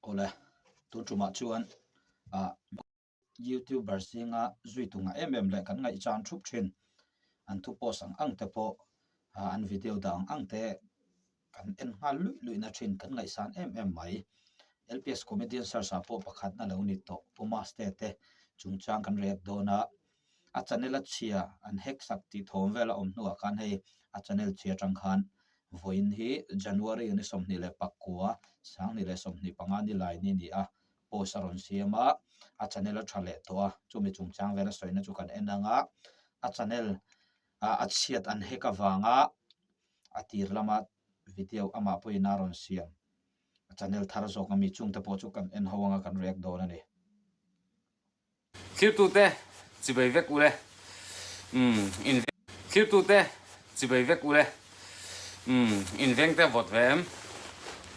Awle, tun tumah chuan ah youtuber zinga zui tu ngah em em leh kan ngaihchan thup thin an thu post ang ang te pawh ah an video dah ang ang te kan en nghal luih luih na thin kan ngaihsan em em mai. LPS Comedian Search ah pawh pakhatna lo ni tawh Pu Maste te chungchang kan react dawn a, a channel a chhia an hack sak tih thawm vel a awm hnuah khan hei a channel chhia atang khan Vawiin hi January ni 29, 2025 ni lai ni ni a, post a rawn siam a, a channel a tha leh tawh a, chumi chungchang vel a sawina chu kan en ang a, a channel a chhiat an hack avanga a tir lama video amah pawhin a rawn siam a channel thar zawk ami chungte pawh chu kan en ho anga kan react dawn a ni. Thlirtute chibai vek ule umm in Thlirtute chibai vek ule umm in vengte vawt ve em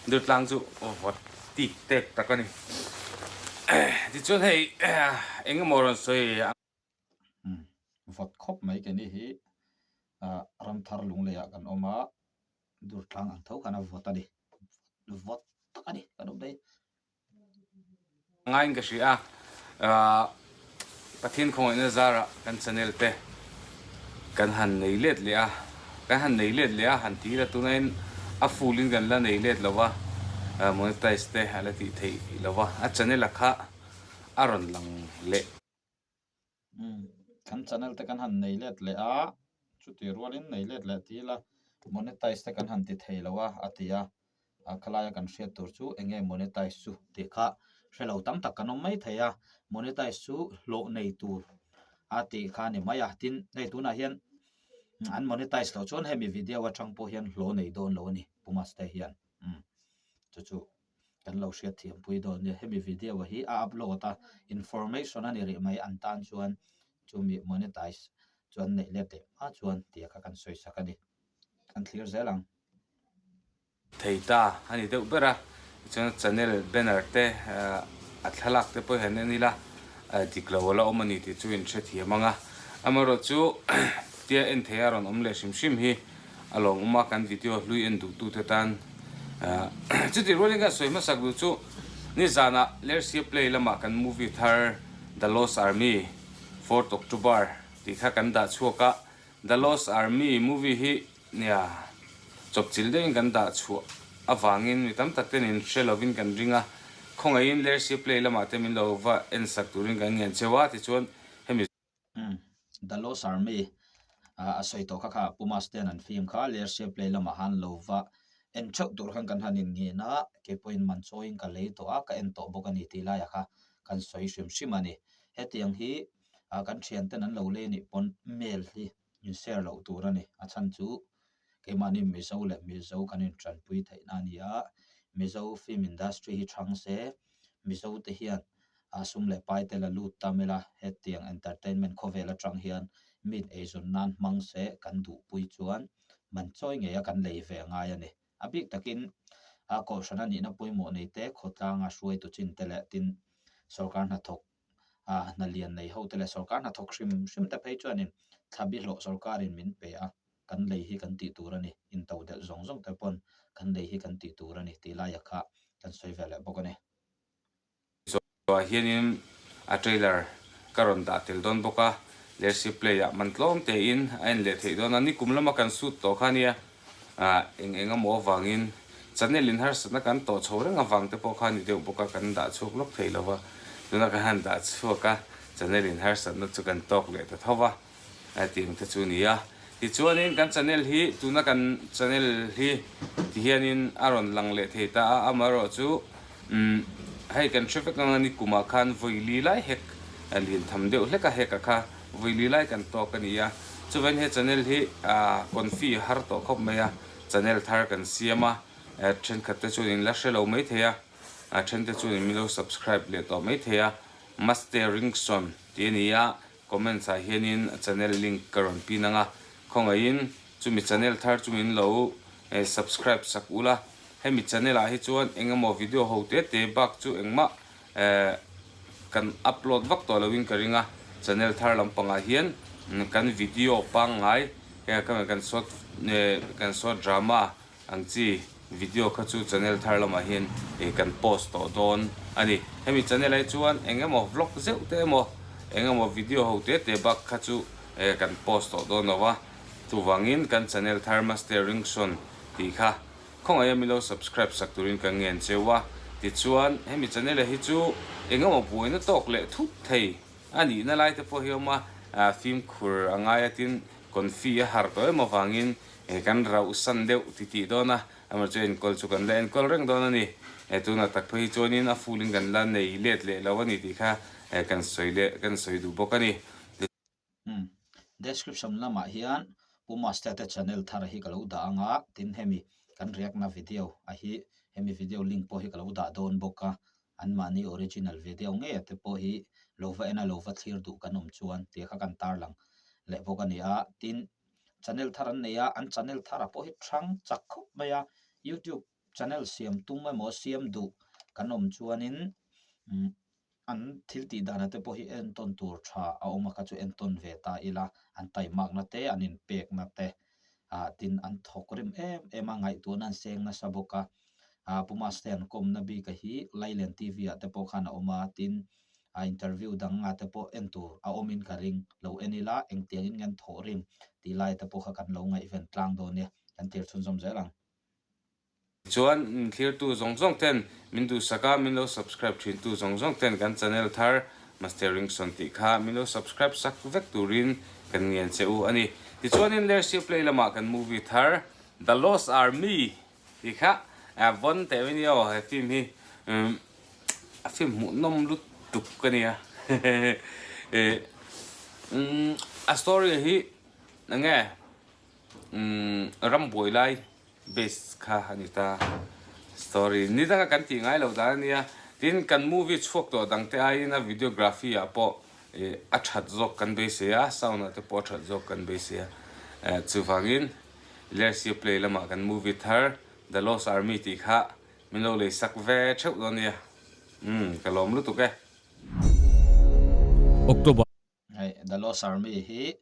Durtlang chu vawt tik tek tak a ni Tichuan hei eng emaw rawn sawi ang. Umm vawt khawp mai keini hi Ramthar Lungleiah kan awm a Durtlang ang tho khan a vawt a ni vawt tak a ni kan awm daih. Ngaiin ka hria a, Pathian khawngaihna zarah kan channel te kan han nei let leh a, kan han nei let leh a, han ti ila tunain a full in kan la nei let lo va, monetize te a la tih theih lo va, a channel a kha a rawn lang leh. Umm kan channel te kan han nei let leh a, chutih rualin nei let leh ti ila monetize te kan han ti thei lo a a ti a, a khalaia kan hriat tur chu eng nge monetize chu tih kha hre lo tam tak kan awm mai thei a, monetize chu hlawh nei tur a tih kha a ni mai a, tin hei tunah hian an monetize loh chuan hemi video atang pawh hian hlawh nei dawn lo a ni Pu Maste hian umm chu chu. Kan lo hriat thiam pui dawn nia. Hemi video hi a upload a, information a ni rih mai an tan chuan chumi monetize chuan neih let leh hma chuan tia kha kan sawi sak a ni. Kan thlir zel ang. Thei ta a ni deuh ber a, tichuan channel banner te a thlalak te pawh hian en ila dik lo a la awm a ni tih chu in hrethiam ang a. Amaherawhchu tia en thei a rawn awm leh hrim hrim hi A lawmawm a, kan video hlui en duhtute tan chutih rualin kan sawi hmasak duh chu nizanah Lersia Play lamah kan movie thar The Lost Army, Fourth October tih kha kan dah chhuak a, The Lost Army movie hi nia chawpchilh deuhin kan dah chhuah avangin mi tam tak ten in hre lovin kan ring a, khawngaihin Lersia Play lamah te min lo va en sak turin kan ngen cheu a, tichuan hemi. Umm The Lost Army a sawi tawh kha kha Pu Mastean an film kha Lersia play lamah han lo va en theuh tur khan kan han inngen a, keipawhin man chawiin ka lei tawh a, ka en tawh bawk a ni tih laiah kha kan sawi hrim hrim a ni. Hetiang hi kan thianten an lo lei anih pawn mail hi in share loh tur a ni. A chhan chu keimahni Mizo leh Mizo kan intanpui theihna a ni a, Mizo film industry hi chhang se Mizo te hian a sum leh pai te la lut tam ila, hetiang entertainment khawvel atang hian min eizawn nan hmang se kan duhpui chuan man chawi ngei a kan lei ve ngai a ni. A bik takin a kohhran a nihna pawimawh nei te, khawtlanga hruaitu chin te leh tin sorkar hnathawk a hna lian nei ho te leh sorkar hnathawk hrim hrim te phei chuanin thlabi hlawh sorkarin min pe a, kan lei hi kan tih tur a ni, intodelh zawng zawng te pawn kan lei hi kan tih tur a ni tih laia kha kan sawi ve leh bawk a ni. Chhuah hianin a trailer ka rawn dah tel dawn bawk a, Lersi play ah man tlawm tein a en leh theih dawn a, nikum lama kan shoot tawh kha nia eng eng emaw avangin channel in harsatna kan tawh chho reng avang te pawh kha ni deuh bawk a, kan dah chhuak lawk thei lo va, tunah kan han dah chhuak a, channel in harsatna chu kan tawk leh ta tho va. Hetiang te chu a ni a. Tichuanin kan channel hi tuna kan channel hi tihianin a rawn lang leh thei ta a, amaherawhchu umm hei kan hre vek ang a ni kumah khan vawi li lai hek lian tham deuh hlek a hek a kha vawi li lai kan tawk a ni a. Chuvain he channel hi ah confi a har tawh khawp mai a, channel thar kan siam a, thenkhat te chuan in la hre lo mai thei a, a then te chuan in min lo subscribe leh tawh mai thei a, Master Ringson tih a ni a. Comments ah hianin a channel link ka rawn pin ang a, khawngaihin chumi channel thar chu min lo subscribe sak ula, hemi channel ah hi chuan eng emaw video ho te te bak chu engmah kan upload vak tawh loin ka ring a, channel thar lampangah hian kan video pangngai kan short kan short drama ang chi. Video kha chu channel thar lamah hian kan post tawh dawn a ni. Hemi channel ah hi chuan eng emaw vlog zeuh te emaw eng emaw video ho te te bak kha chu kan post tawh dawn lo va. Chuvangin kan channel thar Master Ringson tih kha khawngaih a milo subscribe sak turin ka ngen cheu a. Tichuan hemi channel ah hi chu eng emaw buaina tawk leh thut thei a nihna lai te pawh hi a awm a, fimkhur a ngai a tin confi a har tawh em avangin He kan rauh san deuh ti tih dawn a, amaherawhchu chu enkawl chu kan la enkawl reng dawn a ni. He tunah tak phei hi chuanin a full in kan la nei let leh lo a ni tih kha kan sawi leh kan sawi duh bawk a ni. Umm description lamah hian Pu Master te channel thar hi ka lo dah ang a, tin hemi kan react na video a hi hemi video link pawh hi ka lo dah dawn bawk a, anmahni original video ngei a te pawh hi lo va en a lo va thlir duh kan awm chuan tih kha kan tarlang leh bawk a ni a, tin channel thar an nei a, an channel thar ah pawh hi hrang chak khawp mai a, youtube channel siam tum emaw siam duh kan awm chuanin umm an thil tih dan ah te pawh hi entawn tur tha a awm a kha chu entawn ve ta ila an taimakna te an inpekna te ah tin an thawk rim em em a ngaihtuahna an seng nasa bawk a ah Pu Maste an kawmna bik a hi Lailen T_V ah te pawh khan a awm a tin a interview dang ah te pawh en tur a awm in ka ring lo en ila engtiang in nge an thawh rim tih lai te pawh kha kan lo ngaihven tlang dawn nia kan tir chhunzawm zel ang. Chuan min thlirtu zawng zawng ten min duhsak a, min lo subscribe thin tu zawng zawng ten kan channel thar Master Ringson tih kha min lo subscribe sak vek turin kan ngen che u a ni. Tichuanin Lersia Play lamah kan movie thar The Lost Army tih kha vawn teh mai nia aw he film hi a film hmuhnawm lutuk ka nia a story hi enge rambuai lai Base kha a ni ta. Story ni danga kan tih ngai lo dan a nia. Tin, kan movie chhuak tawh dang te aiin a videography ah pawh a that zawk kan beisei a, sound ah te pawh a that zawk kan beisei a. Chuvangin Lersia Play lamah kan movie thar The Lost Army tih kha min lo lei sak ve theuh dawn nia. Umm, ka lawm lutuk e. October. Hei The Lost Army hi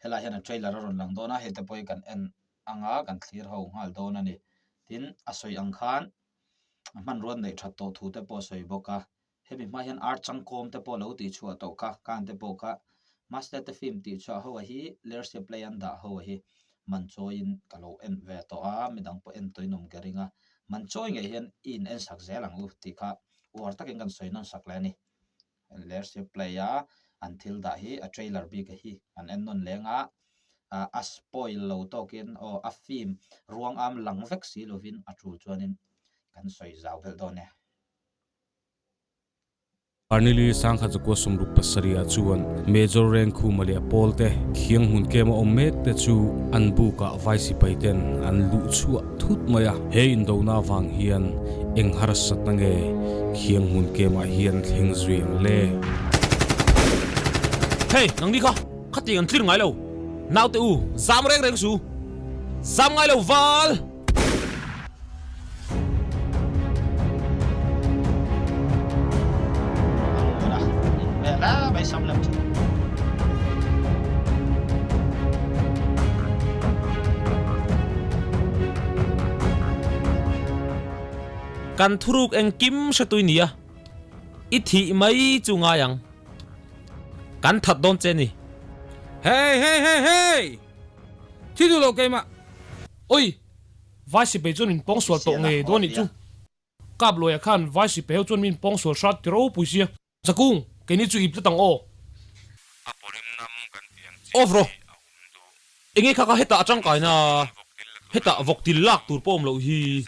helai hian a trailer a rawn lang dawn a, hei te pawh hi kan en anga kan thlir ho nghal dawn a ni. Tin, a sawi ang khan a hmanrua neih that tawh thu te pawh a sawi bawk a, hemi hma hian ar changkawm te pawh lo tih chhuah tawh kha, kan te pawh kha Master te film tih chhuah ho a hi Lersia play an dah ho a hi man chawiin ka lo en ve tawh a, midang pawh en tawhin awm ka ring a, man chawi ngei hian i in en sak zel ang u tih kha uar takin kan sawi nawn sak leh a ni. Lersia play a an thil dah hi a trailer bik a hi an en nawn leng a a spoil lo tawkin aw a film ruang am lang vek si lovin a tul chuanin kan sawi zau belh dawn e. Arnili Sangha Zakua 67 ah chuan Major Rengkhuma leh a pawlte thiang hmun kem a awm mek te chu an bukah vai sipai ten an luh chhuah thut mai a. He indona avang hian eng harsatna nge khiang hmun kemah hian thleng zui ang le? Hey, nangni kha, khatiang an tlir ngai lo. Naute u, zam reng reng su. Zam ngai lo val! Kan thuruk engkim hre tui nia, i thih mai chu ngai ang. Kan that dawn che ni. Hey hey hey hey! Thi duh lo keimah. Oi! Vai sipai chuan min pawng sual tawh nge dawn nih chu. Kap Luaia khan vai sipai ho chuan min pawng sual hrat ti ropui sia. Zakung, keini chu ip tlat ang aw. Off rawh. Enge kha kha hetah a tangkaina hetah vawk til lak tur pawh awm loh hi.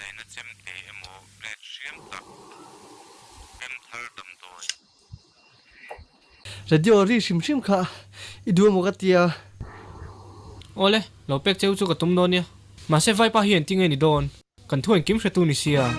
Radio ri hrim hrim kha i duh emaw ka tia. Awle, lo pek cheu chu ka tum dawn nia. Mahse vaipa hi engtin nge ni dawn? Kan thu engkim hretu ni sia.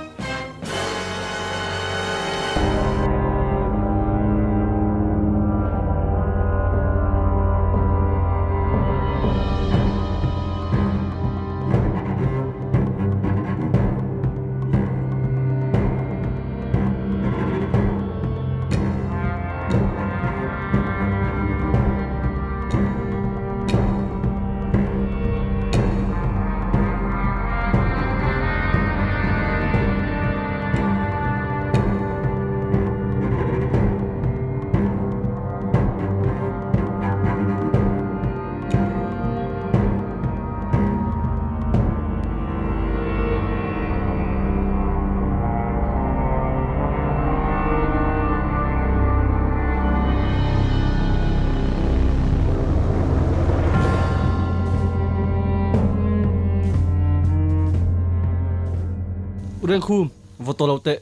Rengkhum, vaw tawh lo teh.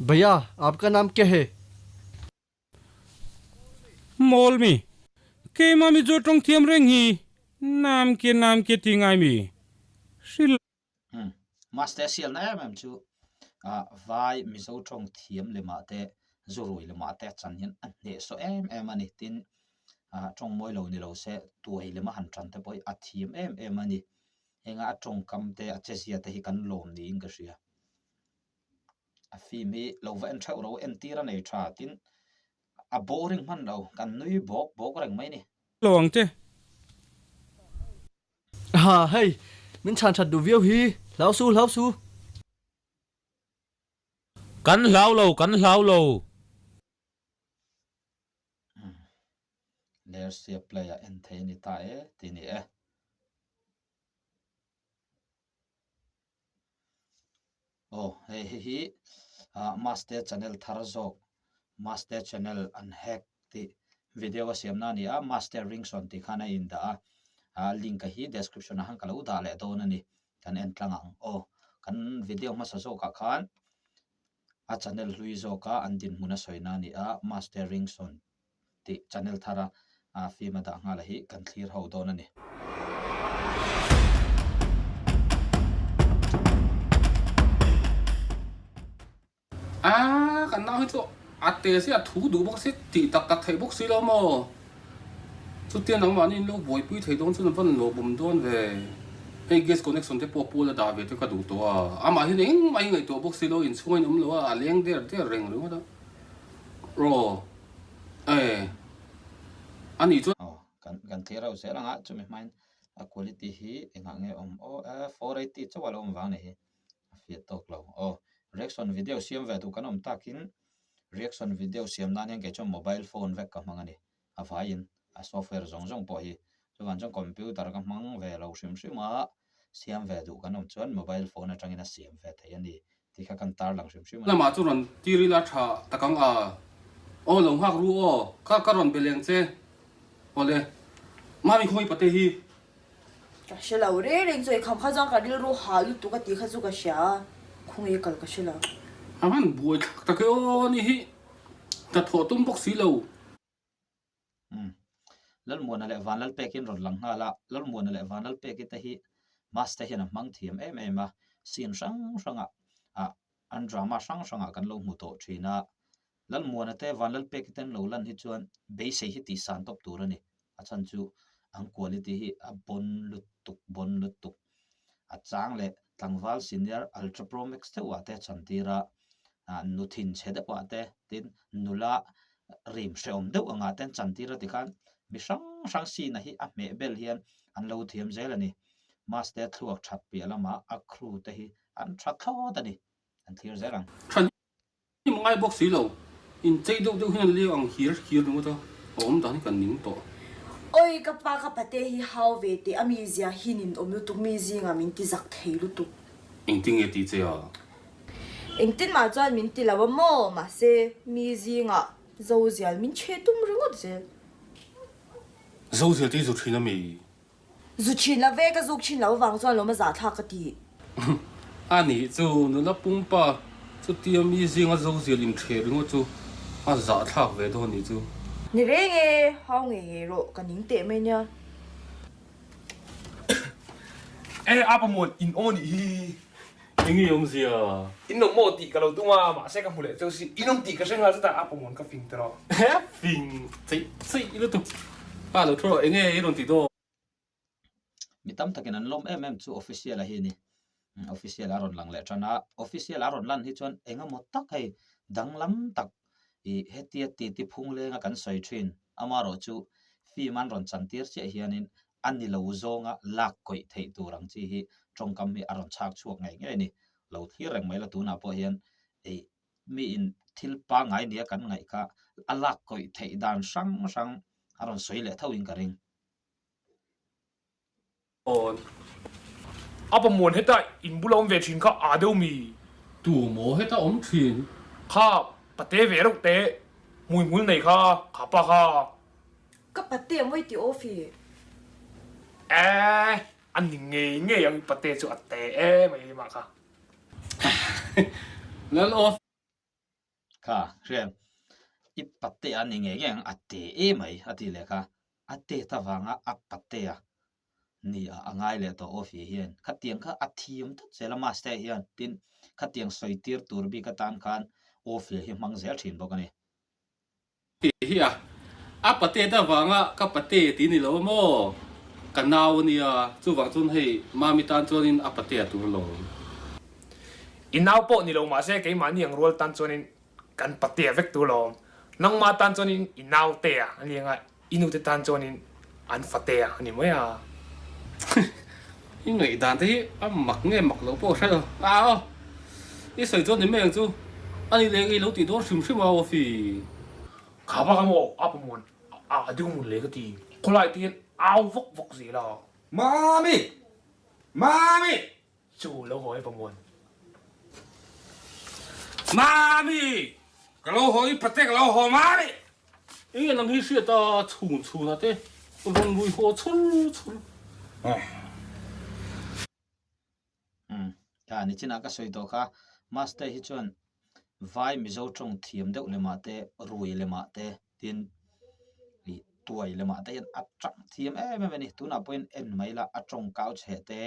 Bhaiya, aapka naam kya hai? Mawl mi, keimah Mizo tawng thiam reng hi naam kya naam kya ti ngai mi? Hrilh. Umm, Maste sialna em em chu vai Mizo tawng thiam lemah te zurui lemah te chan hian a hnehsawh em em a ni. Tin, tawng mawi lo ni lo se tuai lema han tan te pawh hi a thiam em em a ni. Henga a tawngkam te a chezia te hi kan lawm niin ka hria. A film hi lo va en theuh ro entir a nei tha tin a boring hman lo kan nui bawk bawk reng mai a ni. Lo ang che. Ha hei min chhan that duh viau hi hlau su hlau su. Kan hlau lo kan hlau lo. Lersia play a en thei a ni ta e tih ni e. Aw hei hei hi ah Maste channel thar zawk Maste channel an hack tih video a siamna a ni a Maste Ringson tih khan a indah a ah link a hi description ah khan ka lo dah leh dawn a ni kan en tlang ang aw kan video hmasa zawkah khan a channel hlui zawka an dinhmun a sawina a ni a Maste Ringson tih channel thara film a dah nghal a hi kan thlir ho dawn a ni. A kan nau hi chu a te si a thu duh bawk si tih tak tak theih bawk si lo maw? Chutia nangmahni in lo buaipui thei dawn chuan a van lawmawm dawn ve. Hei gas connection te pawh pual a dah ve te ka duh tawh a, amah hian engmah hi ngaihtuah bawk si lo inchhung a inawm lo a, a leng der der reng ringawt a. Aw e a nih chuan. Aw kan kan thlir ho zel ang a chumi hmain a quality hi engah nge awm aw e 480 chauh a lo awm vang a ni hi a fiah tawk lo aw reaction video siam ve duh kan awm takin reaction video siam nan hian kei chuan mobile phone vek ka hmang a ni a vaiin a software zawng zawng pawh hi chuvang chuan computer ka hmang ve lo hrim hrim a siam ve duh kan awm chuan mobile phone atangin a siam ve thei a ni tih kha kan tarlang hrim hrim a ni. Lamah chu rawn tir ila tha tak ang a, aw lo nghak ru aw, ka ka rawn be leng che, awle Mami khawi pate hi. Ka hre lo reng reng chu eikham kha chuan ka rilru hah lutuk a tih kha chu ka hria a, khawnge kal ka hre lo. A han buai thlak tak e aw ni hi, hnathawh tum bawk si lo. Umm. Lalmuana leh Vanlalpekin rawn lang nghal a, Lalmuana leh Vanlalpeki te hi Master hian a hmang thiam em em a, scene hrang hrangah ah an drama hrang hrangah kan lo hmu tawh thin a, Lalmuana te Vanlalpeki te an lo lan hi chuan beisei hi tihsan tawp tur a ni, a chhan chu an quality hi a bon lutuk bon lutuk. A chang leh tlangval senior ultra pro max deuhah te a chantir a, ah nu thinchhe deuhah te tin nula rim hrehawm deuh angah te an chantir a tikhan mi hrang hrang scene-a hi a hmeh bel hian an lo thiam zel a ni. Maste thluak that piah lamah a crew te hi an tha thlawt a ni, an thlir zel ang. Hnim ngai bawk si lo, inchei deuh deuh hian leng ang hir hir ringawt a, a awm dan hi kan ning tawh. Oi ka pa ka pate hi hau ve teh a mizia hi nin awm lutuk mi zingah min ti zak thei lutuk. Engtin nge ti che a? Engtin mah chuan min ti lo a maw mahse mi zingah zozial min chhe tum ringawt zel. Zozial te hi zu thin a mi? Zu thin lo ve, ka zuk thin lo avang chuan lawm a zahthlak ka ti. A nih chu, nula pumpa chutia mi zinga zozial intheh ringawt chu a zahthlak ve dawn nih chu. Ni reng e, hau ngei ngei rawh, ka ning teh mai nia. E, a pamuan in awm a nih hi. Enge awmzia? In awm maw tih ka lo tum a, mahse ka hmu leh cheu si. In awm tih ka hre nghal zet a, a pamuan ka fing ta rawh. He fing cheih cheih lutuk. Pa lo thu rawh, enge i rawn ti dawn? Mi tam takin an lawm em em chu official a hi a ni. Official a rawn lang leh tan a, official a rawn lan hi chuan eng emaw tak hei danglam tak ih hetia titi phung lenga kan sawi thin. Amaherawhchu film an rawn chantir chiah hianin a ni lo zawnga lak kawih theih tur ang chi hi tawngkam hi a rawn chhak chhuak ngei ngei a ni. Lo thlir reng mai la tunah pawh hian ei miin thil pangngai nia kan ngaih kha a lak kawih theih dan hrang hrang a rawn sawi leh tho in ka ring. Awn. A pamuan heta in bula awm ve thin kha aa deuh mi? Tu maw heta awm thin? Kha pate ve reuh teh, hmuihmul nei kha, kha pa kha. Ka pate mawi ti off i. Eeh, a ni ngei ngei ang i pate chu a te em a mah kha. Lal off. Kha, hriam, i pate a ni ngei ngei ang, a te emai a ti leh kha. A tet avanga a pate a ni a, a ngai leh tawh Awfi hian. Khatiang kha a thiam tlat zel a Maste hian, tin, khatiang sawi tir tur bik atan khan Awfi hi hmang zel thin bawk a ni. Tih hi a, a pate te avanga ka pate tih ni lo a maw? Ka nau a nia, chuvang chuan hei Mami tan chuanin a pate a tur alawm. I nau pawh ni lo mahse keimahni ang rual tan chuanin kan patea vek tur alawm. Nangmah tan chuanin i nautea a ni anga I nute tan chuanin an fatea a ni mai a. I ngaihdan te hi a mak nge mak loh pawh hre lo. A aw, i sawi chuan ni mai ang chu. A ni leh i lo tih dawn hrim hrim a aw fi. Kha bak a maw a pamuan a ding mun leh ka ti. Khawlai te hian au vak vak zel a. Mami! Mami! Chu lo haw e pamuan. Mami! Ka lo haw i pate ka lo haw Mami! Enge nang hi hriat a chhun chhun a te rawn rui haw chur chur. Umm kha nichinah ka sawi tawh kha Master hi chuan Vai Mizo tawng thiam deuh lemah te rui lemah te tin ih tuai lemah te hian a tang thiam em em a ni. Tunah pawhin en mai la a tawng kau chheh te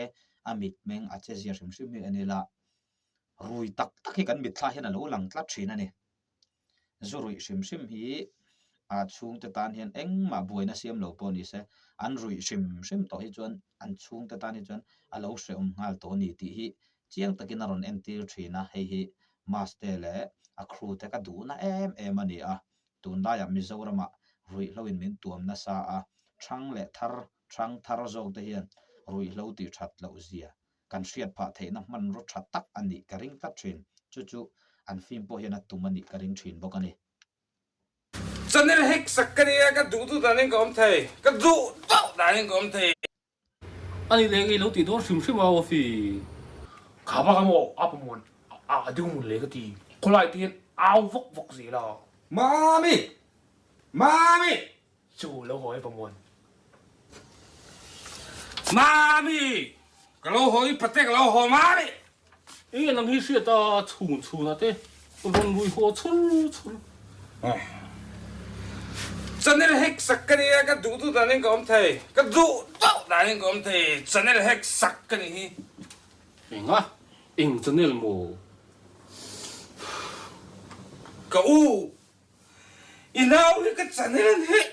a mitmeng a che zia hrim hrim hi en ila rui tak tak hi kan mitthla hian a lo lang tlat thin a ni. Zu ruih hrim hrim hi a chhungte tan hian engmah buaina siam lo pawh ni se, an ruih hrim hrim tawh hi chuan an chhungte tan hi chuan a lo hrehawm nghal tawh a ni tih hi chiang takin a rawn entir thin a, hei hi Maste leh a crew te ka duhna em em a ni a, tunlaiah Mizoramah ruihhlo in min tuam nasa a, thang leh thar, thang thar zawk te hian ruihhlo tih that loh zia kan hriat phah theihna hmanraw tha tak a nih ka ring tlat thin. Chu chu an film pawh hian a tum a nih ka ring thin bawk a ni. Channel hack sak ka nia, ka duh duh danin ka awm thei, ka duh duh danin ka awm thei. A ni leh ngei lo tih dawn hrim hrim a aw fi. Kha bak a maw a pamuan a ding mun leh ka ti. Khawlai te hian au vak vak zel a. Mami! Mami! Chu lo haw e pamuan. Mami! Ka lo haw i pate ka lo haw Mami! Enge nang hi hriat a chhun chhun a te rawn rui haw chur chur. Channel hack sak ka nia ka duh duh danin ka awm thei ka duh duh danin ka awm thei channel hack sak ka nih hi. Enga eng channel maw? Ka u i nau hi ka channel an hack.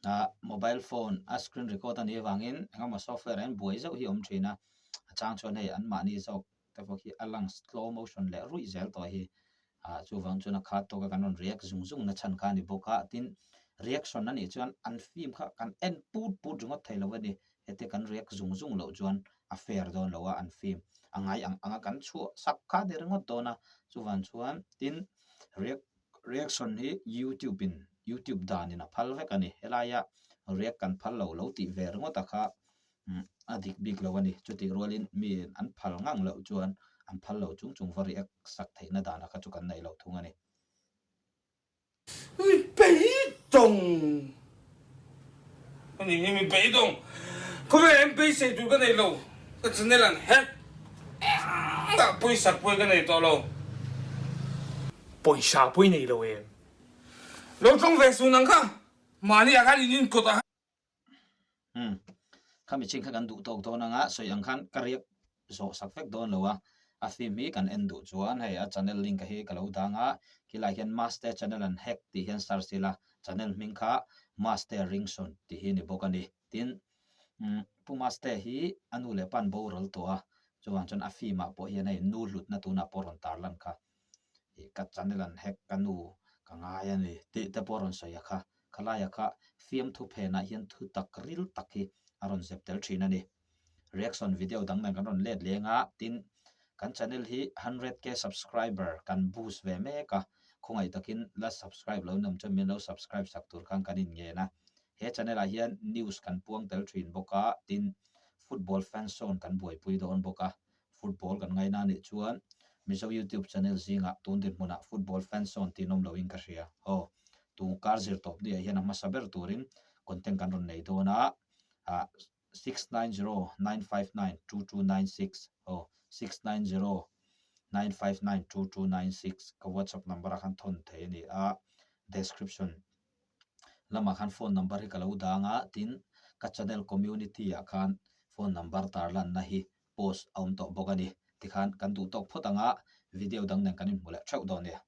Ah mobile phone a screen record a nih avangin engemaw software ah hian buai zeuh hi a awm thin a, a chang chuan hei anmahni zawk te pawh khi a lang slow motion leh ruih zel tawh hi ah chuvang chuan a khat tawka kan rawn react zung zung na chhan kha a ni bawk a, tin reaction a nih chuan an film kha kan en put put ringawt thei lo a ni, hete kan react zung zung loh chuan a fair dawn lo a an film a ngai ang anga kan chhuah sak kha a ni ringawt dawn a, chuvang chuan tin react Reaction hi YouTube in YouTube dan in a phal vek a ni. Helaia react kan phal lo lo tih ve ringawt a kha a dik bik lo a ni. Chutih rualin mi an phal ngang loh chuan an phal lo chung chung va react sak theihna dan a kha chu kan nei lo thung a ni. Mi beidawng a ni hi mi beidawng khawvel ah hian beisei tur ka nei lo ka channel an hack engmah pawisa pawi ka nei tawh lo. Pawisa pawi nei lo em? Lo tawng ve sun ang kha mahni ah khan in in kawt ah. Umm khami chin kha kan duh tawk dawn anga sawi ang khan ka riak zawh sak vek dawn lo a, a film hi kan en duh chuan hei a channel link hi ka lo dang a, khilai hian Master channel an hack tih hian search ila channel hming kha Master Ringson tih hi ni bawk a ni. Tin umm Pu Master hi a nu leh pa an boral tawh a, chuvang chuan a film ah pawh hian hei nu hlutna tunah pawh rawn tarlan kha ih ka channel an hack ka nu ka ngai a ni tih te pawh rawn sawi a kha. Khalaia kha fiamthu phenah hian thu tak ril tak hi a rawn zep tel thin a ni. Reaction video dang nen kan rawn let leng a, tin kan channel hi 100k subscriber kan boost ve mek a, khawngaih takin la subscribe lo nawm chuan min lo subscribe sak tur khan kan inngen a. He channel ah hian news kan puang tel thin bawk a, tin football fan zone kan buaipui dawn bawk a, Football kan ngaina anih chuan Mizo YouTube channel zingah tun dinhmunah Football fans zone tih nawm loin ka hria. Aw, tun kar zir tawp ni ah hian a hmasa ber turin content kan rawn nei dawn a, ah. 6909592296 aw 6909592296 ka whatsapp number ah khan thawn thei a ni a, description lamah khan phone number hi ka lo dang a, tin ka channel community ah khan phone number tarlanna hi post a awm tawh bawk a ni. Tikhan kan duh tawk phawt ang a, video dang nen kan inhmu leh theuh dawn nia.